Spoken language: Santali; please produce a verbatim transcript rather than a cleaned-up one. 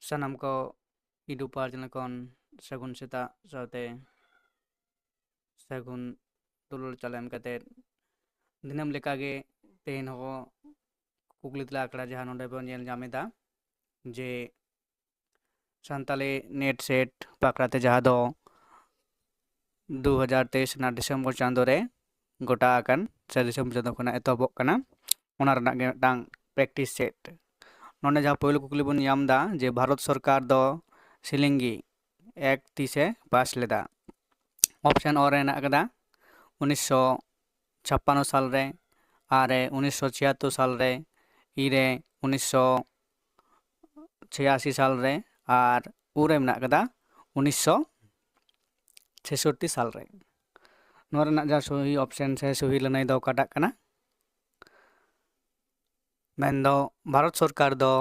ᱥᱟᱱᱟᱢ ᱠᱚ ᱤᱰᱩ ᱯᱟᱨᱡᱚᱱ ᱠᱷᱚᱱ ᱥᱟᱹᱜᱩᱱ ᱥᱮᱛᱟᱜ ᱥᱟᱶᱛᱮ ᱥᱟᱹᱜᱩᱱ ᱫᱩᱞᱟᱹᱲ ᱪᱟᱞ ᱮᱢ ᱠᱟᱛᱮ, ᱫᱤᱱᱟᱹᱢ ᱞᱮᱠᱟᱜᱮ ᱛᱮᱦᱮᱧ ᱦᱚᱸ ᱠᱩᱠᱞᱤ ᱛᱮᱞᱟ ᱟᱠᱷᱲᱟ ᱡᱟᱦᱟᱸ ᱱᱚᱰᱮ ᱵᱚᱱ ᱧᱮᱞ ᱧᱟᱢ ᱮᱫᱟ, ᱡᱮ ᱥᱟᱱᱛᱟᱞᱤ ᱱᱮᱴ ᱥᱮᱴ ᱵᱟᱠᱷᱨᱟᱛᱮ, ᱡᱟᱦᱟᱸ ᱫᱚ ᱫᱩ ᱦᱟᱡᱟᱨ ᱛᱮᱭᱤᱥ ᱨᱮᱱᱟᱜ ᱰᱤᱥᱮᱢᱵᱚᱨ ᱪᱟᱸᱫᱳ ᱨᱮ ᱜᱚᱴᱟ ᱟᱠᱟᱱ, ᱥᱮ ᱰᱤᱥᱮᱢᱵᱚᱨ ᱪᱟᱸᱫᱳ ᱠᱷᱚᱱᱟᱜ ᱮᱛᱚᱦᱚᱵᱚᱜ ᱠᱟᱱᱟ, ᱚᱱᱟ ᱨᱮᱱᱟᱜ ᱜᱮ ᱢᱤᱫᱴᱟᱝ ᱯᱨᱮᱠᱴᱤᱥ ᱥᱮᱴ᱾ ᱱᱚᱰᱮ ᱡᱟᱦᱟᱸ ᱯᱳᱭᱞᱳ ᱠᱩᱠᱞᱤ ᱵᱚᱱ ᱧᱟᱢ ᱮᱫᱟ ᱡᱮ ᱵᱷᱟᱨᱚᱛ ᱥᱚᱨᱠᱟᱨ ᱫᱚ ᱥᱤᱞᱤᱝᱜᱤ ᱮᱠᱴ ᱛᱤᱥᱮ ᱯᱟᱥ ᱞᱮᱫᱟ? ᱚᱯᱥᱮᱱ ᱚ ᱨᱮ ᱦᱮᱱᱟᱜ ᱟᱠᱟᱫᱟ ᱩᱱᱤᱥᱥᱚ ᱪᱷᱟᱯᱯᱟᱱᱱᱚ ᱥᱟᱞ ᱨᱮ, ᱟᱨ ᱮ ᱩᱱᱤᱥᱥᱚ ᱪᱷᱤᱭᱟᱛᱛᱳᱨ ᱥᱟᱞ ᱨᱮ, ᱤ ᱨᱮ ᱩᱱᱤᱥᱥᱚ ᱪᱷᱤᱭᱟᱥᱤ ᱥᱟᱞ ᱨᱮ, ᱟᱨ ᱩ ᱨᱮ ᱢᱮᱱᱟᱜ ᱟᱠᱟᱫᱟ ᱩᱱᱤᱥᱥᱚ ᱪᱷᱮᱥᱚᱴᱴᱤ ᱥᱟᱞ ᱨᱮ᱾ ᱱᱚᱣᱟ ᱨᱮᱱᱟᱜ ᱡᱟᱦᱟᱸ ᱥᱚᱦᱤ ᱚᱯᱥᱮᱱ ᱥᱮ ᱥᱚᱦᱤ ᱞᱟᱹᱱᱟᱹᱭ ᱫᱚ ᱚᱠᱟᱴᱟᱜ ᱠᱟᱱᱟ? ᱢᱮᱱᱫᱚ ᱵᱷᱟᱨᱚᱛ ᱥᱚᱨᱠᱟᱨ ᱫᱚ